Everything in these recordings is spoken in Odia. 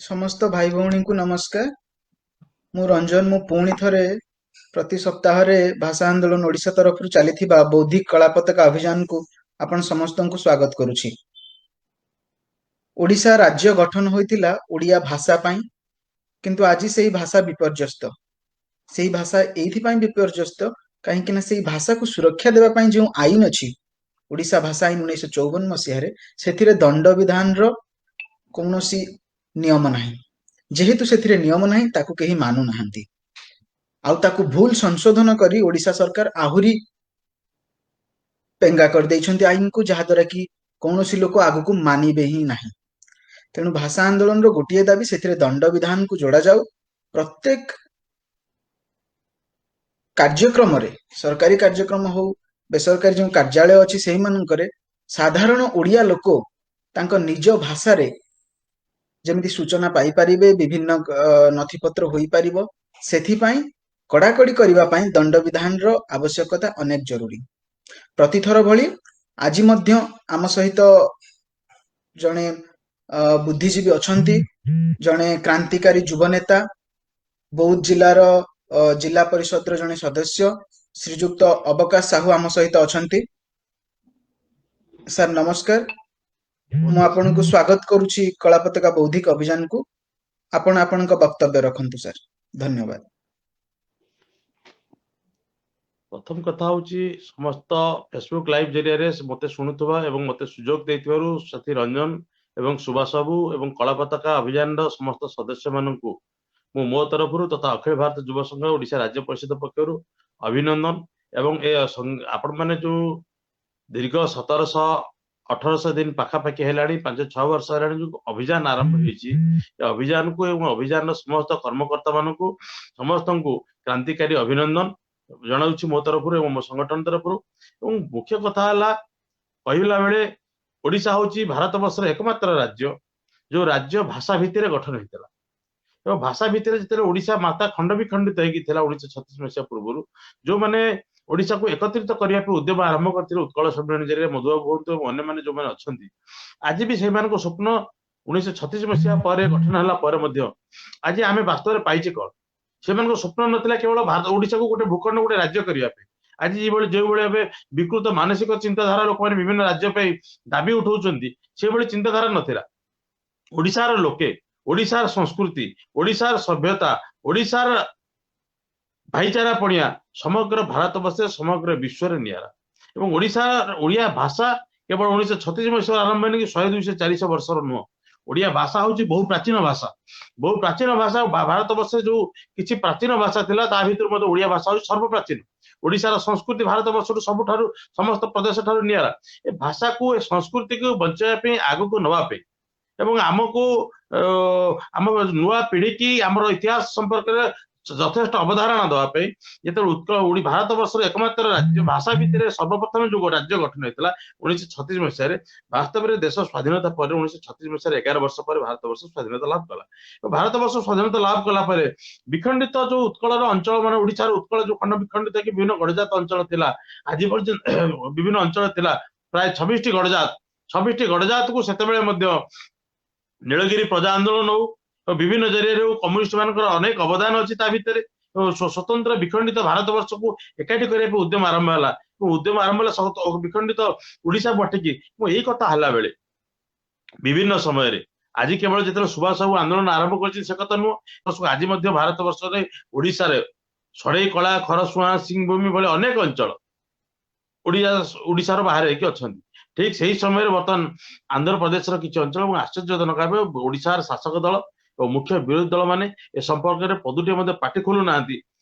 ସମସ୍ତ ଭାଇ ଭଉଣୀଙ୍କୁ ନମସ୍କାର। ମୁଁ ରଞ୍ଜନ। ମୁଁ ପୁଣି ଥରେ ପ୍ରତି ସପ୍ତାହରେ ଭାଷା ଆନ୍ଦୋଳନ ଓଡ଼ିଶା ତରଫରୁ ଚାଲିଥିବା ବୌଦ୍ଧିକ କଳାପତାକା ଅଭିଯାନକୁ ଆପଣ ସମସ୍ତଙ୍କୁ ସ୍ୱାଗତ କରୁଛି। ଓଡ଼ିଶା ରାଜ୍ୟ ଗଠନ ହୋଇଥିଲା ଓଡ଼ିଆ ଭାଷା ପାଇଁ, କିନ୍ତୁ ଆଜି ସେଇ ଭାଷା ବିପର୍ଯ୍ୟସ୍ତ। ସେଇ ଭାଷା ଏଇଥିପାଇଁ ବିପର୍ଯ୍ୟସ୍ତ କାହିଁକି ନା ସେଇ ଭାଷାକୁ ସୁରକ୍ଷା ଦେବା ପାଇଁ ଯେଉଁ ଆଇନ ଅଛି, ଓଡ଼ିଶା ଭାଷା ଆଇନ 1954 ମସିହାରେ, ସେଥିରେ ଦଣ୍ଡବିଧାନର କୌଣସି ନିୟମ ନାହିଁ। ଯେହେତୁ ସେଥିରେ ନିୟମ ନାହିଁ, ତାକୁ କେହି ମାନୁନାହାନ୍ତି। ଆଉ ତାକୁ ଭୁଲ ସଂଶୋଧନ କରି ଓଡ଼ିଶା ସରକାର ଆହୁରି ପେଙ୍ଗା କରିଦେଇଛନ୍ତି ଆଇନକୁ, ଯାହାଦ୍ୱାରା କି କୌଣସି ଲୋକ ଆଗକୁ ମାନିବେ ହିଁ ନାହିଁ। ତେଣୁ ଭାଷା ଆନ୍ଦୋଳନର ଗୋଟିଏ ଦାବି, ସେଥିରେ ଦଣ୍ଡବିଧାନକୁ ଯୋଡ଼ାଯାଉ। ପ୍ରତ୍ୟେକ କାର୍ଯ୍ୟକ୍ରମରେ, ସରକାରୀ କାର୍ଯ୍ୟକ୍ରମ ହଉ, ବେସରକାରୀ ଯେଉଁ କାର୍ଯ୍ୟାଳୟ ଅଛି, ସେଇମାନଙ୍କରେ ସାଧାରଣ ଓଡ଼ିଆ ଲୋକ ତାଙ୍କ ନିଜ ଭାଷାରେ ଯେମିତି ସୂଚନା ପାଇପାରିବେ, ବିଭିନ୍ନ ନଥିପତ୍ର ହୋଇପାରିବ, ସେଥିପାଇଁ କଡ଼ାକଡ଼ି କରିବା ପାଇଁ ଦଣ୍ଡବିଧାନର ଆବଶ୍ୟକତା ଅନେକ ଜରୁରୀ। ପ୍ରତିଥର ଭଳି ଆଜି ମଧ୍ୟ ଆମ ସହିତ ଜଣେ ବୁଦ୍ଧିଜୀବୀ ଅଛନ୍ତି, ଜଣେ କ୍ରାନ୍ତିକାରୀ ଯୁବନେତା, ବୌଦ୍ଧ ଜିଲ୍ଲାର ଜିଲ୍ଲା ପରିଷଦର ଜଣେ ସଦସ୍ୟ, ଶ୍ରୀଯୁକ୍ତ ଅବକାଶ ସାହୁ ଆମ ସହିତ ଅଛନ୍ତି। ସାର୍ ନମସ୍କାର, ମୁଁ ଆପଣଙ୍କୁ ସ୍ୱାଗତ କରୁଛି କଳାପତାକା ବୌଦ୍ଧିକ ଅଭିଯାନକୁ। ଆପଣ ଆପଣଙ୍କ ବକ୍ତବ୍ୟ ରଖନ୍ତୁ ସାର୍, ଧନ୍ୟବାଦ। ପ୍ରଥମ କଥା ହଉଛି, ସମସ୍ତ ଫେସବୁକ୍ ଲାଇଭ୍ ଜରିଆରେ ମତେ ଶୁଣୁଥିବା ଏବଂ ମତେ ସୁଯୋଗ ଦେଇଥିବାରୁ ସାଥୀ ରଞ୍ଜନ ଏବଂ ସୁଭାଷ ବାବୁ ଏବଂ କଳାପତାକା ଅଭିଯାନର ସମସ୍ତ ସଦସ୍ୟମାନଙ୍କୁ ମୁଁ ମୋ ତରଫରୁ ତଥା ଅଖିଳ ଭାରତ ଯୁବ ସଂଘ ଓଡ଼ିଶା ରାଜ୍ୟ ପରିଷଦ ପକ୍ଷରୁ ଅଭିନନ୍ଦନ। ଏବଂ ଏ ଆପଣମାନେ ଯୋଉ ଦୀର୍ଘ 1700 1800 ଦିନ ପାଖାପାଖି ହେଲାଣି, 5-6 ବର୍ଷ ହେଲାଣି ଯୋଉ ଅଭିଯାନ ଆରମ୍ଭ ହେଇଛି, ଏ ଅଭିଯାନକୁ ଏବଂ ଅଭିଯାନର ସମସ୍ତ କର୍ମକର୍ତ୍ତା ମାନଙ୍କୁ ସମସ୍ତଙ୍କୁ କ୍ରାନ୍ତିକାରୀ ଅଭିନନ୍ଦନ ଜଣାଉଛି ମୋ ତରଫରୁ ଏବଂ ମୋ ସଂଗଠନ ତରଫରୁ। ଏବଂ ମୁଖ୍ୟ କଥା ହେଲା, କହିଲା ବେଳେ ଓଡ଼ିଶା ହଉଛି ଭାରତ ବର୍ଷର ଏକମାତ୍ର ରାଜ୍ୟ ଯୋଉ ରାଜ୍ୟ ଭାଷା ଭିତ୍ତିରେ ଗଠନ ହେଇଥିଲା। ଏବଂ ଭାଷା ଭିତ୍ତିରେ ଯେତେବେଳେ ଓଡ଼ିଶା ମାତା ଖଣ୍ଡ ବିଖଣ୍ଡିତ ହେଇକି ଥିଲା 1936 ମସିହା ପୂର୍ବରୁ, ଯୋଉମାନେ ଓଡ଼ିଶାକୁ ଏକତ୍ରିତ କରିବା ପାଇଁ ଉଦ୍ୟମ ଆରମ୍ଭ କରିଥିଲେ ଉତ୍କଳ ସମ୍ମିଳନୀ ଜରିଆରେ, ମଧୁବାବୁ ହୁଅନ୍ତୁ ଏବଂ ଅନ୍ୟମାନେ ଯୋଉମାନେ ଅଛନ୍ତି, ଆଜି ବି ସେଇମାନଙ୍କ ସ୍ୱପ୍ନ 1936 ମସିହା ପରେ ଗଠନ ହେଲା ପରେ ମଧ୍ୟ ଆଜି ଆମେ ବାସ୍ତବରେ ପାଇଛେ କଣ? ସେମାନଙ୍କ ସ୍ୱପ୍ନ ନଥିଲା କେବଳ ଭାରତ ଓଡ଼ିଶାକୁ ଗୋଟେ ଭୂଖଣ୍ଡ, ଗୋଟେ ରାଜ୍ୟ କରିବା ପାଇଁ। ଆଜି ଯେଉଁଭଳି ଏବେ ବିକୃତ ମାନସିକ ଚିନ୍ତାଧାରା ଲୋକମାନେ ବିଭିନ୍ନ ରାଜ୍ୟ ପାଇଁ ଦାବି ଉଠାଉଛନ୍ତି, ସେଭଳି ଚିନ୍ତାଧାରା ନଥିଲା। ଓଡ଼ିଶାର ଲୋକେ, ଓଡ଼ିଶାର ସଂସ୍କୃତି, ଓଡ଼ିଶାର ସଭ୍ୟତା, ଓଡ଼ିଶାର ଭାଇଚାରା ପଣିଆ ସମଗ୍ର ଭାରତ ବର୍ଷରେ, ସମଗ୍ର ବିଶ୍ୱରେ ନିଆରା। ଏବଂ ଓଡ଼ିଶା, ଓଡ଼ିଆ ଭାଷା କେବଳ 1936 ମସିହାରୁ ଆରମ୍ଭ ହେଇନି କି 100 200 400 ବର୍ଷର ନୁହଁ। ଓଡ଼ିଆ ଭାଷା ହଉଛି ବହୁ ପ୍ରାଚୀନ ଭାଷା, ବହୁ ପ୍ରାଚୀନ ଭାଷା। ଭାରତ ବର୍ଷରେ ଯୋଉ କିଛି ପ୍ରାଚୀନ ଭାଷା ଥିଲା, ତା ଭିତରୁ ମଧ୍ୟ ଓଡ଼ିଆ ଭାଷା ହଉଛି ସର୍ବପ୍ରାଚୀନ। ଓଡ଼ିଶାର ସଂସ୍କୃତି ଭାରତ ବର୍ଷଠୁ ସବୁଠାରୁ ସମସ୍ତ ପ୍ରଦେଶ ଠାରୁ ନିଆରା। ଏ ଭାଷାକୁ, ଏ ସଂସ୍କୃତିକୁ ବଞ୍ଚାଇବା ପାଇଁ, ଆଗକୁ ନବା ପାଇଁ ଏବଂ ଆମକୁ, ଆମ ନୂଆ ପିଢିକି ଆମର ଇତିହାସ ସମ୍ପର୍କରେ ଯଥେଷ୍ଟ ଅବଧାରଣା ଦେବା ପାଇଁ, ଯେତେବେଳେ ଉତ୍କଳ ଭାରତ ବର୍ଷର ଏକମାତ୍ର ରାଜ୍ୟ ଭାଷା ଭିତ୍ତିରେ ସର୍ବପ୍ରଥମେ ଯୋଉ ରାଜ୍ୟ ଗଠନ ହେଇଥିଲା 1936 ମସିହାରେ, ବାସ୍ତବରେ ଦେଶ ସ୍ୱାଧୀନତା ପରେ 1936 ମସିହାରେ 11 ବର୍ଷ ପରେ ଭାରତ ବର୍ଷ ସ୍ୱାଧୀନତା ଲାଭ କଲା। ଭାରତ ବର୍ଷ ସ୍ୱାଧୀନତା ଲାଭ କଲା ପରେ ବିଖଣ୍ଡିତ ଯୋଉ ଉତ୍କଳର ଅଞ୍ଚଳ, ମାନେ ଓଡ଼ିଶାର ଉତ୍କଳ ଯୋଉ ଖଣ୍ଡ ବିଖଣ୍ଡିତ ହେଇକି ବିଭିନ୍ନ ଗଡ଼ଜାତ ଅଞ୍ଚଳ ଥିଲା, ଆଜି ପର୍ଯ୍ୟନ୍ତ ବିଭିନ୍ନ ଅଞ୍ଚଳ ଥିଲା, ପ୍ରାୟ 26ଟି ଗଡ଼ଜାତ। 26ଟି ଗଡ଼ଜାତକୁ ସେତେବେଳେ ମଧ୍ୟ ନୀଳଗିରି ପ୍ରଜା ଆନ୍ଦୋଳନ ହଉ, ବିଭିନ୍ନ ଜରିଆରେ ହଉ, କମ୍ୟୁନିଷ୍ଟ ମାନଙ୍କର ଅନେକ ଅବଦାନ ଅଛି ତା ଭିତରେ, ସ୍ୱତନ୍ତ୍ର ବିଖଣ୍ଡିତ ଭାରତ ବର୍ଷକୁ ଏକାଠି କରିବା ପାଇଁ ଉଦ୍ୟମ ଆରମ୍ଭ ହେଲା। ଉଦ୍ୟମ ଆରମ୍ଭ ହେଲା ବିଖଣ୍ଡିତ ଓଡ଼ିଶା ବଟିକି। ମୁଁ ଏଇ କଥା ହେଲା ବେଳେ ବିଭିନ୍ନ ସମୟରେ ଆଜି କେବଳ ଯେତେବେଳେ ସୁଭାଷ ବାବୁ ଆନ୍ଦୋଳନ ଆରମ୍ଭ କରିଛନ୍ତି ସେ କଥା ନୁହଁ, ଆଜି ମଧ୍ୟ ଭାରତ ବର୍ଷରେ ଓଡ଼ିଶାରେ ଷଢ଼େଇ କଳା, ଖରସୁଆଁ, ସିଂଭୂମି ଭଳି ଅନେକ ଅଞ୍ଚଳ ଓଡ଼ିଶାର ବାହାରେ ହେଇକି ଅଛନ୍ତି। ଠିକ ସେଇ ସମୟରେ ବର୍ତ୍ତମାନ ଆନ୍ଧ୍ରପ୍ରଦେଶର କିଛି ଅଞ୍ଚଳ, ଏବଂ ଆଶ୍ଚର୍ଯ୍ୟଜନକ ଭାବେ ଓଡ଼ିଶାର ଶାସକ ଦଳ ଓ ମୁଖ୍ୟ ବିରୋଧୀ ଦଳ ମାନେ ଏ ସମ୍ପର୍କରେ ପଦୁଟିଏ ମଧ୍ୟ ପାଟି ଖୋଲୁ ନାହାନ୍ତି।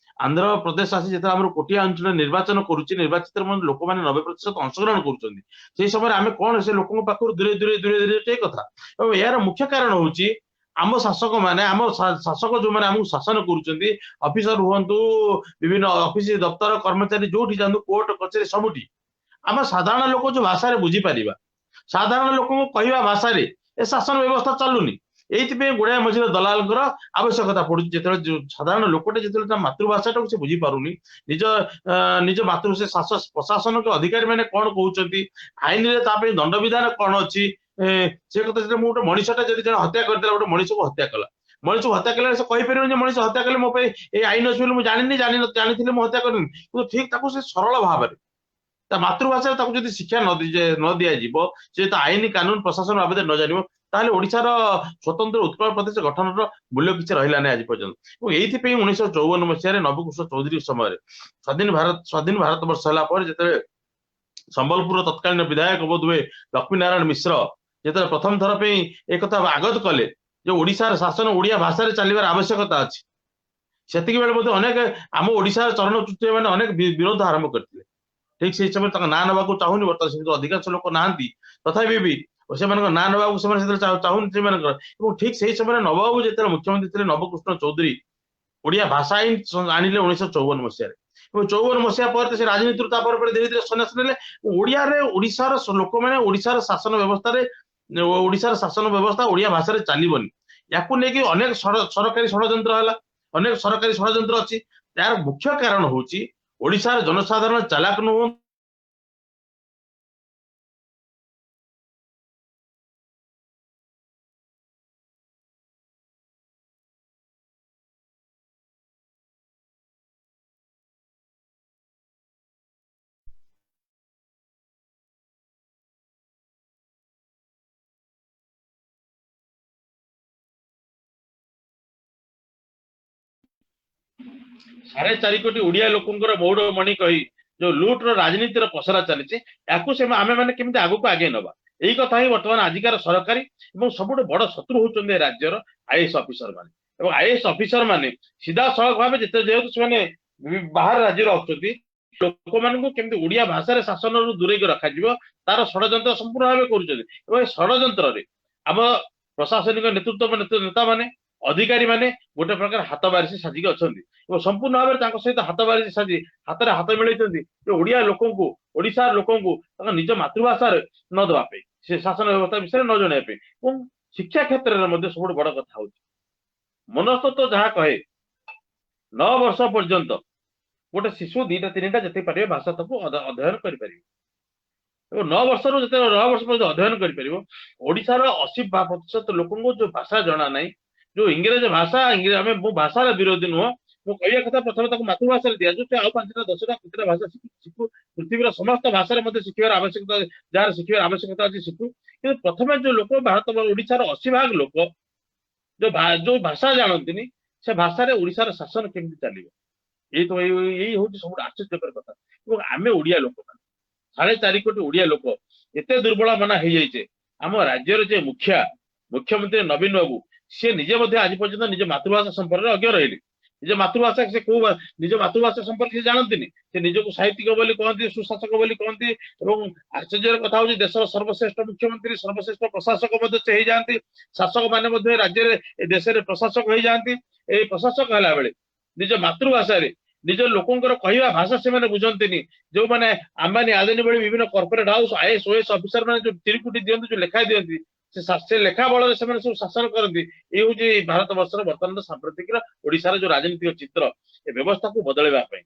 ଆନ୍ଧ୍ରପ୍ରଦେଶ ଆସି ଯେତେବେଳେ ଆମର କୋଟିଆ ଅଞ୍ଚଳରେ ନିର୍ବାଚନ କରୁଛି, ନିର୍ବାଚିତ ଲୋକମାନେ 90% ଅଂଶଗ୍ରହଣ କରୁଛନ୍ତି, ସେଇ ସମୟରେ ଆମେ କଣ ସେ ଲୋକଙ୍କ ପାଖରୁ ଦୂରେଇ ଦୂରେଇ ଦୂରେଇ ଦୂରେଇ କଥା। ଏବଂ ଏହାର ମୁଖ୍ୟ କାରଣ ହଉଛି ଆମ ଶାସକ ମାନେ, ଆମ ଶାସକ ଯୋଉମାନେ ଆମକୁ ଶାସନ କରୁଛନ୍ତି, ଅଫିସର ହୁଅନ୍ତୁ, ବିଭିନ୍ନ ଅଫିସ ଦପ୍ତର କର୍ମଚାରୀ ଯୋଉଠି ଯାଆନ୍ତୁ, କୋର୍ଟ କଚେରୀ ସବୁଠି, ଆମ ସାଧାରଣ ଲୋକ ଯୋଉ ଭାଷାରେ ବୁଝିପାରିବା, ସାଧାରଣ ଲୋକଙ୍କୁ କହିବା ଭାଷାରେ ଏ ଶାସନ ବ୍ୟବସ୍ଥା ଚାଲୁନି। ଏଇଥିପାଇଁ ଗୁଡାଏ ମଝିରେ ଦଲାଲଙ୍କର ଆବଶ୍ୟକତା ପଡୁଛି। ଯେତେବେଳେ ସାଧାରଣ ଲୋକଟେ ଯେତେବେଳେ ତା ମାତୃଭାଷାଟାକୁ ସେ ବୁଝିପାରୁନି, ନିଜ ମାତୃ ସେ ପ୍ରଶାସନିକ ଅଧିକାରୀ ମାନେ କଣ କହୁଛନ୍ତି, ଆଇନରେ ତା ପାଇଁ ଦଣ୍ଡବିଧାନ କଣ ଅଛି, ସେ କଥା ଯେତେବେଳେ ମୁଁ ଗୋଟେ ମଣିଷଟା ଯଦି ଜଣେ ହତ୍ୟା କରିଦେଲା, ଗୋଟେ ମଣିଷକୁ ହତ୍ୟା କଲା, ମଣିଷକୁ ହତ୍ୟା କଲେ ସେ କହିପାରିବନି ଯେ ମଣିଷ ହତ୍ୟା କଲେ ମୋ ପାଇଁ ଏଇ ଆଇନ ଅଛି ବୋଲି ମୁଁ ଜାଣିନି, ଜାଣିଥିଲେ ମୁଁ ହତ୍ୟା କରିନି। କିନ୍ତୁ ଠିକ ତାକୁ ସେ ସରଳ ଭାବରେ ତା ମାତୃଭାଷାରେ ତାକୁ ଯଦି ଶିକ୍ଷା ନ ଦିଆଯିବ, ସେ ତ ଆଇନ କାନୁନ ପ୍ରଶାସନ ବାବଦରେ ନ ଜାଣିବ, ତାହେଲେ ଓଡିଶାର ସ୍ୱତନ୍ତ୍ର ଉତ୍କଳ ପ୍ରଦେଶ ଗଠନର ମୂଲ୍ୟ କିଛି ରହିଲା ନାହିଁ ଆଜି ପର୍ଯ୍ୟନ୍ତ। ଏବଂ ଏଇଥିପାଇଁ 1954 ମସିହାରେ ନବକୃଷ୍ଣ ଚୌଧୁରୀ ସମୟରେ ସ୍ୱାଧୀନ ଭାରତ ବର୍ଷ ହେଲା ପରେ ଯେତେବେଳେ ସମ୍ବଲପୁରର ତତ୍କାଳୀନ ବିଧାୟକ ବୋଧହୁଏ ଲକ୍ଷ୍ମୀ ନାରାୟଣ ମିଶ୍ର ଯେତେବେଳେ ପ୍ରଥମ ଥର ପାଇଁ ଏକଥା ଆଗତ କଲେ ଯେ ଓଡିଶାର ଶାସନ ଓଡିଆ ଭାଷାରେ ଚାଲିବାର ଆବଶ୍ୟକତା ଅଛି, ସେତିକି ବେଳେ ମଧ୍ୟ ଅନେକ ଆମ ଓଡିଶାର ଚରଣ ମାନେ ଅନେକ ବିରୋଧ ଆରମ୍ଭ କରିଥିଲେ। ଠିକ ସେଇ ସମୟରେ ତାଙ୍କ ନାଁ ନେବାକୁ ଚାହୁଁନି, ବର୍ତ୍ତମାନ ସେମିତି ଅଧିକାଂଶ ଲୋକ ନାହାନ୍ତି, ତଥାପି ବି ସେମାନଙ୍କ ନାଁ ନେବାକୁ ସେମାନେ ସେତେବେଳେ ଚାହୁଁନି ସେମାନଙ୍କର। ଏବଂ ଠିକ ସେଇ ସମୟରେ ନବବାବୁ ଯେତେବେଳେ ମୁଖ୍ୟମନ୍ତ୍ରୀ ଥିଲେ, ନବକୃଷ୍ଣ ଚୌଧୁରୀ ଓଡିଆ ଭାଷା ଆଇନ ଆଣିଲେ 1954 ମସିହାରେ। ଏବଂ 54 ମସିହା ପରେ ତ ସେ ରାଜନୀତିରୁ ତାପରେ ପରେ ଧୀରେ ଧୀରେ ସନ୍ନ୍ୟାସ ନେଲେ। ଓଡିଆରେ ଓଡିଶାର ଲୋକମାନେ ଓଡିଶାର ଶାସନ ବ୍ୟବସ୍ଥାରେ, ଓଡିଶାର ଶାସନ ବ୍ୟବସ୍ଥା ଓଡିଆ ଭାଷାରେ ଚାଲିବନି, ୟାକୁ ନେଇକି ଅନେକ ସରକାରୀ ଷଡଯନ୍ତ୍ର ହେଲା, ଅନେକ ସରକାରୀ ଷଡଯନ୍ତ୍ର ଅଛି। ଏହାର ମୁଖ୍ୟ କାରଣ ହଉଛି ଓଡିଶାର ଜନସାଧାରଣ ଚାଲାକ ନୁହଁ, 4.5 କୋଟି ଓଡିଆ ଲୋକଙ୍କର ମଉଡମଣି କହି ଯୋଉ ଲୁଟର ରାଜନୀତିର ପସରା ଚାଲିଛି, ୟାକୁ ସେ ଆମେ ମାନେ କେମିତି ଆଗକୁ ଆଗେଇ ନବା, ଏଇ କଥା ହିଁ ବର୍ତ୍ତମାନ ଆଜିକାର ସରକାରୀ ଏବଂ ସବୁଠୁ ବଡ ଶତ୍ରୁ ହଉଛନ୍ତି ରାଜ୍ୟର ଆଇଏଏସ୍ ଅଫିସର ମାନେ। ଏବଂ ଆଇଏଏସ୍ ଅଫିସର ମାନେ ସିଧାସଳଖ ଭାବେ ଯେହେତୁ ସେମାନେ ବାହାର ରାଜ୍ୟରୁ ଆସୁଛନ୍ତି, ଲୋକମାନଙ୍କୁ କେମିତି ଓଡିଆ ଭାଷାରେ ଶାସନରୁ ଦୂରେଇକି ରଖାଯିବ ତାର ଷଡଯନ୍ତ୍ର ସମ୍ପୂର୍ଣ୍ଣ ଭାବେ କରୁଛନ୍ତି। ଏବଂ ଏ ଷଡଯନ୍ତ୍ରରେ ଆମ ପ୍ରଶାସନିକ ନେତୃତ୍ୱ ନେତାମାନେ, ଅଧିକାରୀ ମାନେ ଗୋଟେ ପ୍ରକାର ହାତ ବାରିସି ସାଜିକି ଅଛନ୍ତି ଏବଂ ସମ୍ପୂର୍ଣ୍ଣ ଭାବରେ ତାଙ୍କ ସହିତ ହାତ ବାରିସି ସାଜି ହାତରେ ହାତ ମିଳେଇଛନ୍ତି ଯେ ଓଡିଆ ଲୋକଙ୍କୁ, ଓଡିଶାର ଲୋକଙ୍କୁ ତାଙ୍କ ନିଜ ମାତୃଭାଷାରେ ନ ଦେବା ପାଇଁ, ସେ ଶାସନ ବ୍ୟବସ୍ଥା ବିଷୟରେ ନ ଜଣାଇବା ପାଇଁ। ଏବଂ ଶିକ୍ଷା କ୍ଷେତ୍ରରେ ମଧ୍ୟ ସବୁଠୁ ବଡ କଥା ହଉଛି ମନସ୍ତତ୍ଵ ଯାହା କହେ, 9 ବର୍ଷ ପର୍ଯ୍ୟନ୍ତ ଗୋଟେ ଶିଶୁ 2ଟା 3ଟା ଯେତିକି ପାରିବେ ଭାଷା ତାକୁ ଅଧ୍ୟୟନ କରିପାରିବ। ଏବଂ 9 ବର୍ଷରୁ ଯେତେବେଳେ 9 ବର୍ଷ ପର୍ଯ୍ୟନ୍ତ ଅଧ୍ୟୟନ କରିପାରିବ, ଓଡିଶାର 80% ଲୋକଙ୍କୁ ଯୋଉ ଭାଷା ଜଣା ନାହିଁ, ଯୋଉ ଇଂରେଜ ଭାଷା, ଆମେ ମୁଁ ଭାଷାର ବିରୋଧୀ ନୁହଁ, ମୁଁ କହିବା କଥା ପ୍ରଥମେ ତାକୁ ମାତୃଭାଷାରେ ଦିଆଯାଉ, ସେ ଆଉ 5ଟା 10ଟା କେତେଟା ଭାଷା ଶିଖୁ, ପୃଥିବୀର ସମସ୍ତ ଭାଷାରେ ମଧ୍ୟ ଶିଖିବାର ଆବଶ୍ୟକତା, ଯାହାର ଶିଖିବାର ଆବଶ୍ୟକତା ଅଛି ଶିଖୁ। କିନ୍ତୁ ପ୍ରଥମେ ଯୋଉ ଲୋକ ଭାରତ ଓଡିଶାର 80% ଲୋକ ଯୋଉ ଭାଷା ଜାଣନ୍ତିନି, ସେ ଭାଷାରେ ଓଡିଶାର ଶାସନ କେମିତି ଚାଲିବ? ଏଇ ହଉଛି ସବୁଠୁ ଆଶ୍ଚର୍ଯ୍ୟକର କଥା। ଏବଂ ଆମେ ଓଡିଆ ଲୋକମାନେ 4.5 କୋଟି ଓଡିଆ ଲୋକ ଏତେ ଦୁର୍ବଳ ମନା ହେଇଯାଇଛେ। ଆମ ରାଜ୍ୟର ଯେ ମୁଖ୍ୟମନ୍ତ୍ରୀ ନବୀନ ବାବୁ, ସିଏ ନିଜେ ମଧ୍ୟ ଆଜି ପର୍ଯ୍ୟନ୍ତ ନିଜ ମାତୃଭାଷା ସମ୍ପର୍କରେ ଅଜ୍ଞ ରହିଲେ। ନିଜ ମାତୃଭାଷା ସେ କୋଉ ନିଜ ମାତୃଭାଷା ସମ୍ପର୍କରେ ସେ ଜାଣନ୍ତିନି। ସେ ନିଜକୁ ସାହିତ୍ୟିକ ବୋଲି କହନ୍ତି, ସୁଶାସକ ବୋଲି କହନ୍ତି। ଏବଂ ଆଶ୍ଚର୍ଯ୍ୟର କଥା ହଉଛି ଦେଶର ସର୍ବଶ୍ରେଷ୍ଠ ମୁଖ୍ୟମନ୍ତ୍ରୀ, ସର୍ବଶ୍ରେଷ୍ଠ ପ୍ରଶାସକ ମଧ୍ୟ ସେ ହେଇଯାଆନ୍ତି। ଶାସକ ମାନେ ମଧ୍ୟ ରାଜ୍ୟରେ, ଏ ଦେଶରେ ପ୍ରଶାସକ ହେଇଯାଆନ୍ତି। ଏଇ ପ୍ରଶାସକ ହେଲା ବେଳେ ନିଜ ମାତୃଭାଷାରେ ନିଜ ଲୋକଙ୍କର କହିବା ଭାଷା ସେମାନେ ବୁଝନ୍ତିନି। ଯୋଉମାନେ ଆମ୍ବାନୀ ଆଦାନୀ ଭଳି ବିଭିନ୍ନ corporate house, IAS, OAS officer ମାନେ ଯୋଉ ଚିରକୁଟି ଦିଅନ୍ତି, ଯୋଉ ଲେଖା ଦିଅନ୍ତି, ସେ ଲେଖା ବଳରେ ସେମାନେ ସବୁ ଶାସନ କରନ୍ତି। ଏଇ ହଉଛି ଭାରତ ବର୍ଷର ବର୍ତ୍ତମାନର ସାମ୍ପ୍ରତିକର ଓଡିଶାର ଯୋଉ ରାଜନୈତିକ ଚିତ୍ର। ଏ ବ୍ୟବସ୍ଥାକୁ ବଦଳେଇବା ପାଇଁ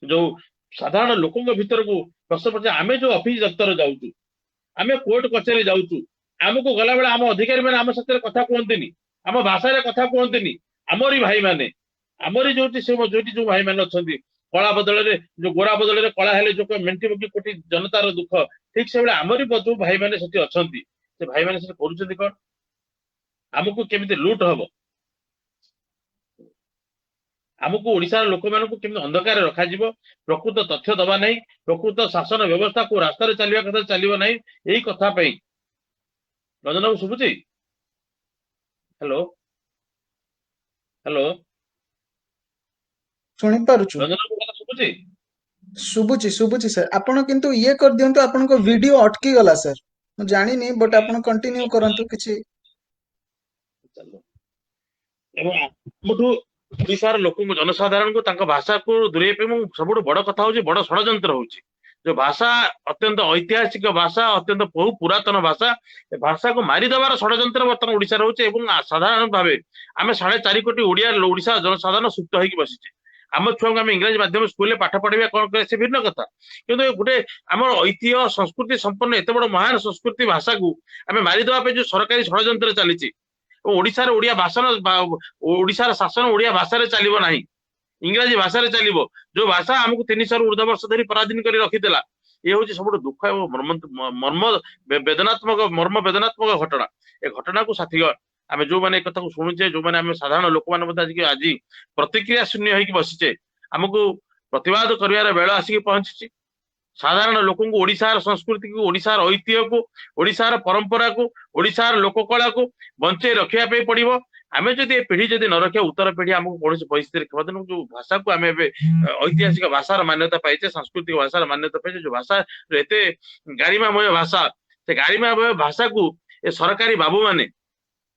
ଯୋଉ ସାଧାରଣ ଲୋକଙ୍କ ଭିତରକୁ ପ୍ରଶ୍ନ ପଚାରେ, ଆମେ ଯୋଉ ଅଫିସ ଦପ୍ତର ଯାଉଛୁ, ଆମେ କୋର୍ଟ କଚେରୀ ଯାଉଛୁ, ଆମକୁ ଗଲାବେଳେ ଆମ ଅଧିକାରୀ ମାନେ ଆମ ସାଥିରେ କଥା କୁହନ୍ତିନି, ଆମ ଭାଷାରେ କଥା କୁହନ୍ତିନି। ଆମରି ଭାଇମାନେ, ଆମରି ଯୋଉଠି ସେ ଯୋଉଠି ଯୋଉ ଭାଇମାନେ ଅଛନ୍ତି, କଳା ବଦଳରେ ଯୋଉ ଗୋରା ବଦଳରେ କଳା ହେଲେ ଯୋଉ ମେଣ୍ଟିବ କି କୋଟି ଜନତାର ଦୁଃଖ, ଠିକ ସେଇଭଳିଆ ଆମରି ଯୋଉ ଭାଇମାନେ ସେଠି ଅଛନ୍ତି, ସେ ଭାଇମାନେ ସେଠି କରୁଛନ୍ତି କଣ? ଆମକୁ କେମିତି ଲୁଟ ହବ, ଆମକୁ ଓଡିଶାର ଲୋକମାନଙ୍କୁ କେମିତି ଅନ୍ଧକାରରେ ରଖାଯିବ, ପ୍ରକୃତ ତଥ୍ୟ ଦବା ନାହିଁ, ପ୍ରକୃତ ଶାସନ ବ୍ୟବସ୍ଥା କୋଉ ରାସ୍ତାରେ ଚାଲିବା କଥା ଚାଲିବ ନାହିଁ, ଏଇ କଥା ପାଇଁ। ରଞ୍ଜନ ବାବୁ ଶୁଭୁଛି? ହ୍ୟାଲୋ, ହ୍ୟାଲୋ, ଶୁଣିପାରୁଛୁ? ରଞ୍ଜନ ବାବୁ କଥା ଶୁଭୁଛି? ଶୁଭୁଛି, ଶୁଭୁଛି ସାର୍। ଆପଣ କିନ୍ତୁ ଇଏ କରିଦିଅନ୍ତୁ, ଆପଣଙ୍କ ଭିଡିଓ ଅଟକି ଗଲା ସାର୍, ମୁଁ ଜାଣିନି, ବଟ୍ ଆପଣ କଣ୍ଟିନ୍ୟୁ କରନ୍ତୁ କିଛି। ଏବଂ ଆମଠୁ ଓଡିଶାର ଲୋକଙ୍କୁ, ଜନସାଧାରଣଙ୍କୁ ତାଙ୍କ ଭାଷାକୁ ଦୂରେଇ ପାଇଁ, ମୁଁ ସବୁଠୁ ବଡ କଥା ହଉଛି, ବଡ ଷଡଯନ୍ତ୍ର ହଉଛି ଯୋଉ ଭାଷା ଅତ୍ୟନ୍ତ ଐତିହାସିକ ଭାଷା, ଅତ୍ୟନ୍ତ ବହୁ ପୁରାତନ ଭାଷା, ଏ ଭାଷାକୁ ମାରିଦେବାର ଷଡଯନ୍ତ୍ର ବର୍ତ୍ତମାନ ଓଡିଶାରେ ହଉଛି। ଏବଂ ସାଧାରଣ ଭାବେ ଆମେ 4.5 କୋଟି ଓଡିଆ ଓଡିଶା ଜନସାଧାରଣ ସୁପ୍ତ ହେଇକି ବସିଛେ। ଆମ ଛୁଆଙ୍କୁ ଆମେ ଇଂରାଜୀ ମାଧ୍ୟମ ସ୍କୁଲରେ ପାଠ ପଢେଇବା କଣ କରିବା ସେ ଭିନ୍ନ କଥା, କିନ୍ତୁ ଗୋଟେ ଆମର ଐତିହ୍ୟ ସଂସ୍କୃତି ସମ୍ପନ୍ନ ଏତେ ବଡ ମହାନ ସଂସ୍କୃତି ଭାଷାକୁ ଆମେ ମାରିଦେବା ପାଇଁ ଯୋଉ ସରକାରୀ ଷଡଯନ୍ତ୍ର ଚାଲିଛି, ଏବଂ ଓଡିଶାର ଓଡିଆ ଭାଷଣ, ଓଡିଶାର ଶାସନ ଓଡିଆ ଭାଷାରେ ଚାଲିବ ନାହିଁ, ଇଂରାଜୀ ଭାଷାରେ ଚାଲିବ, ଯୋଉ ଭାଷା ଆମକୁ 300ରୁ ଉର୍ଦ୍ଧ୍ୱ ବର୍ଷ ଧରି ପରାଧୀନ କରି ରଖିଥିଲା। ଇଏ ହଉଛି ସବୁଠୁ ଦୁଃଖ ଏବଂ ମର୍ମ ବେଦନାତ୍ମକ, ମର୍ମ ବେଦନାତ୍ମକ ଘଟଣା। ଏ ଘଟଣାକୁ ସାଥିଗଣ ଆମେ ଯୋଉମାନେ ଏ କଥାକୁ ଶୁଣୁଛେ, ଯୋଉମାନେ ଆମେ ସାଧାରଣ ଲୋକମାନେ ମଧ୍ୟ ଆଜି ପ୍ରତିକ୍ରିୟା ଶୂନ୍ୟ ହେଇକି ବସିଛେ, ଆମକୁ ପ୍ରତିବାଦ କରିବାର ବେଳ ଆସିକି ପହଞ୍ଚିଛି। ସାଧାରଣ ଲୋକଙ୍କୁ ଓଡିଶାର ସଂସ୍କୃତିକୁ, ଓଡିଶାର ଐତିହ୍ୟକୁ, ଓଡିଶାର ପରମ୍ପରାକୁ, ଓଡିଶାର ଲୋକକଳାକୁ ବଞ୍ଚେଇ ରଖିବା ପାଇଁ ପଡିବ। ଆମେ ଯଦି ଏ ପିଢି ଯଦି ନ ରଖିବା, ଉତ୍ତର ପିଢି ଆମକୁ କୌଣସି ପରିସ୍ଥିତିରେ କ୍ଷମା ଦେବ। ଯୋଉ ଭାଷାକୁ ଆମେ ଏବେ ଐତିହାସିକ ଭାଷାର ମାନ୍ୟତା ପାଇଛେ, ସାଂସ୍କୃତିକ ଭାଷାର ମାନ୍ୟତା ପାଇଛେ, ଯୋଉ ଭାଷା ଏତେ ଗାରିମାମୟ ଭାଷା, ସେ ଗାରିମାମୟ ଭାଷାକୁ ଏ ସରକାରୀ ବାବୁମାନେ,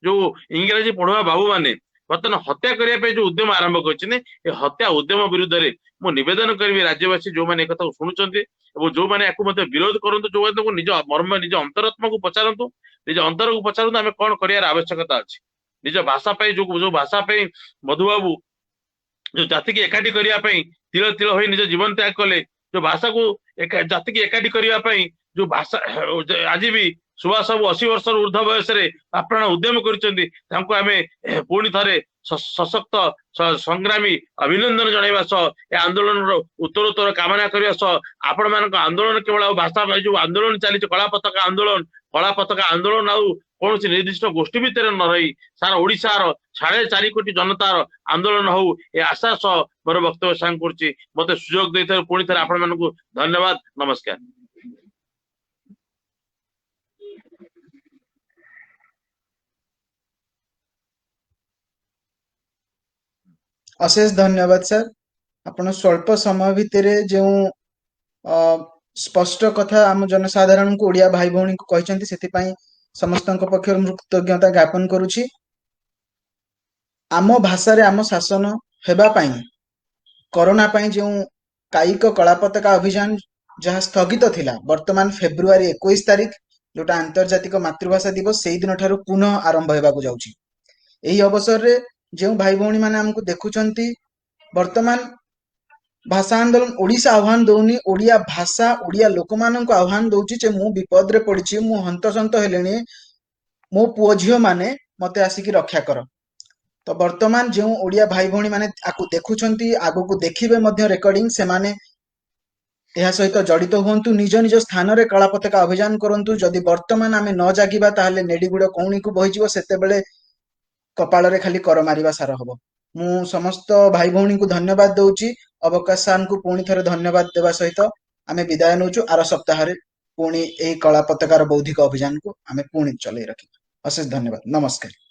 ଯୋଉ ଇଂରାଜୀ ପଢୁଆ ବାବୁମାନେ ବର୍ତ୍ତମାନ ହତ୍ୟା କରିବା ପାଇଁ ଯୋଉ ଉଦ୍ୟମ ଆରମ୍ଭ କରିଛନ୍ତି, ଏ ହତ୍ୟା ଉଦ୍ୟମ ବିରୁଦ୍ଧରେ ମୁଁ ନିବେଦନ କରିବି ରାଜ୍ୟବାସୀ ଯୋଉମାନେ ଏ କଥାକୁ ଶୁଣୁଛନ୍ତି ଏବଂ ଯୋଉମାନେ ୟାକୁ ମଧ୍ୟ ବିରୋଧ କରନ୍ତୁ, ଯୋଉମାନେ ତାକୁ ନିଜ ମର୍ମ, ନିଜ ଅନ୍ତରାତ୍ମାକୁ ପଚାରନ୍ତୁ, ନିଜ ଅନ୍ତରକୁ ପଚାରନ୍ତୁ ଆମେ କଣ କରିବାର ଆବଶ୍ୟକତା ଅଛି। ନିଜ ଭାଷା ପାଇଁ, ଯୋଉ ଭାଷା ପାଇଁ ମଧୁବାବୁ ଯୋଉ ଜାତିକି ଏକାଠି କରିବା ପାଇଁ ତିଳ ତିଳ ହୋଇ ନିଜ ଜୀବନ ତ୍ୟାଗ କଲେ, ଯୋଉ ଭାଷାକୁ ଜାତିକି ଏକାଠି କରିବା ପାଇଁ ଯୋଉ ଭାଷା ଆଜି ବି ସୁଭାଷ ବାବୁ 80 ବର୍ଷରୁ ଉର୍ଦ୍ଧ୍ୱ ବୟସରେ ଆପ୍ରାଣ ଉଦ୍ୟମ କରିଛନ୍ତି, ତାଙ୍କୁ ଆମେ ପୁଣି ଥରେ ସଶକ୍ତ ସଂଗ୍ରାମୀ ଅଭିନନ୍ଦନ ଜଣାଇବା ସହ ଏ ଆନ୍ଦୋଳନର ଉତ୍ତରୋତ୍ତର କାମନା କରିବା ସହ ଆପଣମାନଙ୍କ ଆନ୍ଦୋଳନ କେବଳ ଆଉ ଭାଷା ପାଇଁ ଯୋଉ ଆନ୍ଦୋଳନ ଚାଲିଛି, କଳା ପତାକା ଆନ୍ଦୋଳନ, କଳା ପତାକା ଆନ୍ଦୋଳନ ଆଉ କୌଣସି ନିର୍ଦ୍ଦିଷ୍ଟ ଗୋଷ୍ଠୀ ଭିତରେ ନ ରହି ସାରା ଓଡିଶାର 4.5 କୋଟି ଜନତାର ଆନ୍ଦୋଳନ ହଉ, ଏ ଆଶା ସହ ମୋର ବକ୍ତବ୍ୟ ସାଙ୍ଗ କରୁଛି। ମତେ ସୁଯୋଗ ଦେଇଥିବାରୁ ପୁଣି ଥରେ ଆପଣମାନଙ୍କୁ ଧନ୍ୟବାଦ, ନମସ୍କାର। ଅଶେଷ ଧନ୍ୟବାଦ ସାର୍। ଆପଣ ସ୍ୱଳ୍ପ ସମୟ ଭିତରେ ଯେଉଁ ସ୍ପଷ୍ଟ କଥା ଆମ ଜନସାଧାରଣଙ୍କୁ, ଓଡିଆ ଭାଇ ଭଉଣୀଙ୍କୁ କହିଛନ୍ତି, ସେଥିପାଇଁ ସମସ୍ତଙ୍କ ପକ୍ଷରୁ ମୁଁ କୃତଜ୍ଞତା ଜ୍ଞାପନ କରୁଛି। ଆମ ଭାଷାରେ ଆମ ଶାସନ ହେବା ପାଇଁ କରୋନା ପାଇଁ ଯେଉଁ କାୟିକ କଳା ପତାକା ଅଭିଯାନ ଯାହା ସ୍ଥଗିତ ଥିଲା, ବର୍ତ୍ତମାନ ଫେବୃଆରୀ 21 ତାରିଖ ଯୋଉଟା ଆନ୍ତର୍ଜାତିକ ମାତୃଭାଷା ଦିବସ, ସେଇ ଦିନ ଠାରୁ ପୁନଃ ଆରମ୍ଭ ହେବାକୁ ଯାଉଛି। ଏହି ଅବସରରେ ଯେଉଁ ଭାଇ ଭଉଣୀ ମାନେ ଆମକୁ ଦେଖୁଛନ୍ତି, ବର୍ତ୍ତମାନ ଭାଷା ଆନ୍ଦୋଳନ ଓଡିଶା ଆହ୍ୱାନ ଦଉନି, ଓଡିଆ ଭାଷା ଓଡିଆ ଲୋକମାନଙ୍କୁ ଆହ୍ୱାନ ଦଉଛି ଯେ ମୁଁ ବିପଦରେ ପଡିଛି, ମୁଁ ହନ୍ତସନ୍ତ ହେଲିଣି, ମୋ ପୁଅ ଝିଅ ମାନେ ମତେ ଆସିକି ରକ୍ଷା କର। ତ ବର୍ତ୍ତମାନ ଯେଉଁ ଓଡିଆ ଭାଇ ଭଉଣୀ ମାନେ ଆକୁ ଦେଖୁଛନ୍ତି, ଆଗକୁ ଦେଖିବେ ମଧ୍ୟ ରେକର୍ଡିଂ, ସେମାନେ ଏହା ସହିତ ଜଡିତ ହୁଅନ୍ତୁ, ନିଜ ନିଜ ସ୍ଥାନରେ କଳା ପତାକା ଅଭିଯାନ କରନ୍ତୁ। ଯଦି ବର୍ତ୍ତମାନ ଆମେ ନ ଜାଗିବା ତାହେଲେ ନେଡିଗୁଡ କଉଣିକୁ ବହିଯିବ, ସେତେବେଳେ କପାଳରେ ଖାଲି କର ମାରିବା ସାର ହବ। ମୁଁ ସମସ୍ତ ଭାଇ ଭଉଣୀଙ୍କୁ ଧନ୍ୟବାଦ ଦଉଛି। ଅବକାଶ ସାର୍ଙ୍କୁ ପୁଣି ଥରେ ଧନ୍ୟବାଦ ଦେବା ସହିତ ଆମେ ବିଦାୟ ନଉଛୁ। ଆର ସପ୍ତାହରେ ପୁଣି ଏଇ କଳା ପତାକାର ବୌଦ୍ଧିକ ଅଭିଯାନକୁ ଆମେ ପୁଣି ଚଲେଇ ରଖିବା। ଅଶେଷ ଧନ୍ୟବାଦ, ନମସ୍କାର।